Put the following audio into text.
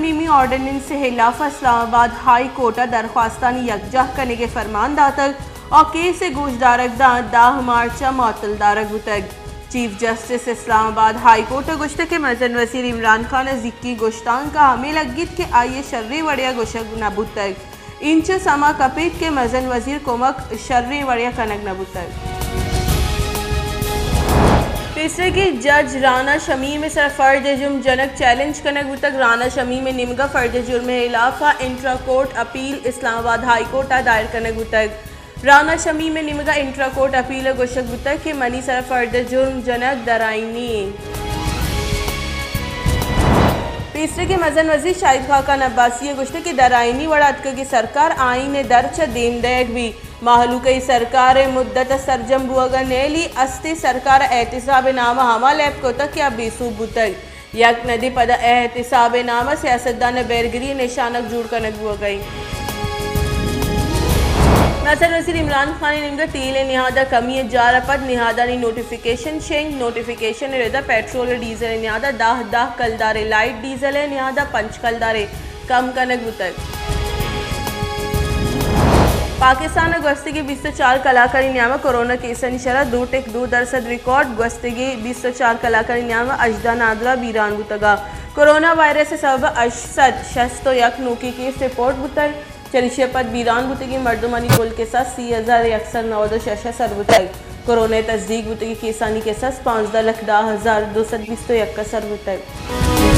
ترمیمی آرڈیننس ءِ ہلاف ءَ اسلام آباد ہائی کورٹ ءَ درخواستانی یکجاہ کنگ ءِ فرمان داتگ ءُ کیس ءِ گوشدارگ داں دہ مارچ ءَ معطل دارگ بوتگ۔ چیف جسٹس اسلام آباد ہائی کورٹ ءَ گوشتگ کہ مزن وزیر عمران خان ءِ زیکی گوشتانک ءَ ہمے لگیت کہ آئی ءَ شریں وڑے ءَ گوشگ نہ بوتگ۔ اینچو سما کپیت کہ مزن وزیر کمک شریں وڑے ءَ کنگ نہ بوتگ۔ پیسریگیں جج رانا شمیم ءِ سرا فرد جرم جنگ چیلنج کنگ بوتگ۔ رانا شمیم ءِ نیمگ ءَ فرد جرم ءِ ہلاف ءَ انٹرا کورٹ اپیل اسلام آباد ہائی کورٹ ءَ دائر کنگ بوتگ۔ رانا شمیم ءِ نیمگ ءَ انٹرا کورٹ اپیل ءَ گوشگ بوتگ کہ منی سرا فرد جرم جنگ درآئینی انت۔ پیسریگیں مزن وزیر شاہد خاقان عباسی ءَ گوشتگ کہ درآئینی وڑ ءَ اتکگیں سرکار آئین ءِ درچ ءَ دیم دئیگ بیت۔ مہلوک ءَ اے سرکار ءِ مدت ءَ سرجم بوگ ءَ نیلی، استیں سرکار ءَ احتساب ءِ نام ءَ ہما لیب کتگ کہ آ بے سوب بوتگ۔ یک ندی پدا احتساب ءِ نام ءَ سیاستدان ءِ بیرگری ءِ نشانگ جوڑ کنگ بوگ ءَ انت۔ مزن وزیر عمران خان ءِ نیمگ ءَ تیل ءِ نہاد ءَ کمی ءِ جار ءَ پد نہادانی نوٹیفکیشن شنگ۔ نوٹیفکیشن ءِ رد ءَ پیٹرول ءُ ڈیزل ءِ نہاد ءَ دہ دہ کلدارے، لائٹ ڈیزل ءِ نہاد ءَ پنچ کلدارے کم کنگ بوتگ۔ پاکستان ءَ گوستگیں بیست ءُ چار کلاکانی نیام ءَ کورونا کیسانی شرح دو ٹک دو درسد ریکارڈ۔ گوستگیں بیست ءُ چار کلاکانی نیام ءَ ہژدہ نادراہ بیران بوتگ ءُ کورونا وائرس ءِ سبب ءَ ہشت سد شست ءُ یک نوکیں کیس رپورٹ بوتگ۔ چریشی ءَ پد بیران بوتگیں مردمانی کل کساس سی ہزار یک سد نود ءُ شش ءَ سر بوتگ۔ کورونا ءِ تصدیق بوتگیں کیسانی کساس پانزدہ لکھ دہ ہزار دو سد بیست ءُ یک ءَ سر بوتگ۔